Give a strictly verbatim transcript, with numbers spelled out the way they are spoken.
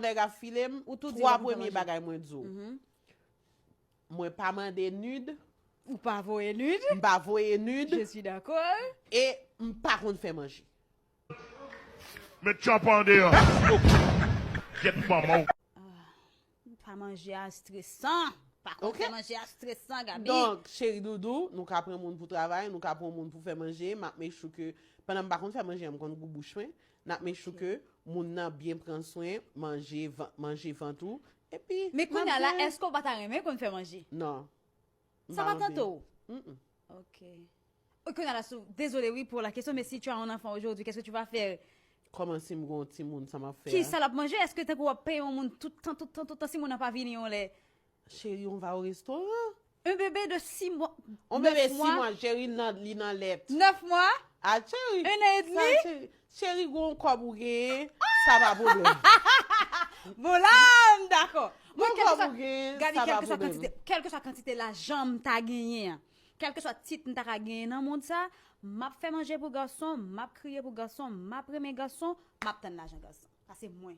Nèg ap file m, Ou tou di twa lè pou fè premye manje. Bagay mwen di w. Mwen pa mande nud, Ou pa voye nud? M pa voye nud, Je suis d'accord. E m pa konn fè manje. Met tchòp an deyò. Gyèt manman w. Pa manje a stresan. Pa konn Ok. Fè manje a stresan, Gaby. Donk, cheri doudou, nou ka pran moun pou travay, nou ka pran moun pou fè manje, m ap make sure ke, pandan m pa konn fè manje, m konn gou bouch mwen, n ap make sure ke moun nan byen pran swen, manje, van- manje vant ou, epi... Men kounye a la, èske w pa ta renmen konn fè manje? Non. M Sa pa tante w? Mm-mm. Ok. Ok, kounye a la, sou- désolé, oui, pour la question, mais si tu as un enfant aujourd'hui, qu'est-ce que tu vas faire? Kòman si m gon timoun, sa m ap fè? Ki sa l ap manje? Èske tankou w ap peye yon moun tout tan, tout tan, tout tan, si moun nan pa vini yon lè? Cheri, on va au restaurant. Un bébé de six mois. On bebe neuf si mois. Mwa, cheri, nan, li nan lèt. Neuf mois? Ah, cheri. Un an et demi? Sa, cheri, cheri, gon kòb ou genyen, sa pa pwoblèm. Bon, la, m dakò. Mwen, Gon kèlkeswa, kòb ou genyen, Gaby, sa pa kèlkeswa pwoblèm. kantite, kèlkeswa kantite lajan m ta genyen an, kèlkeswa tit m ta ka genyen nan mond sa, m ap fè manje pou gason, m ap kriye pou gason, m ap renmen gason, m ap tann lajan gason. Sa se mwen.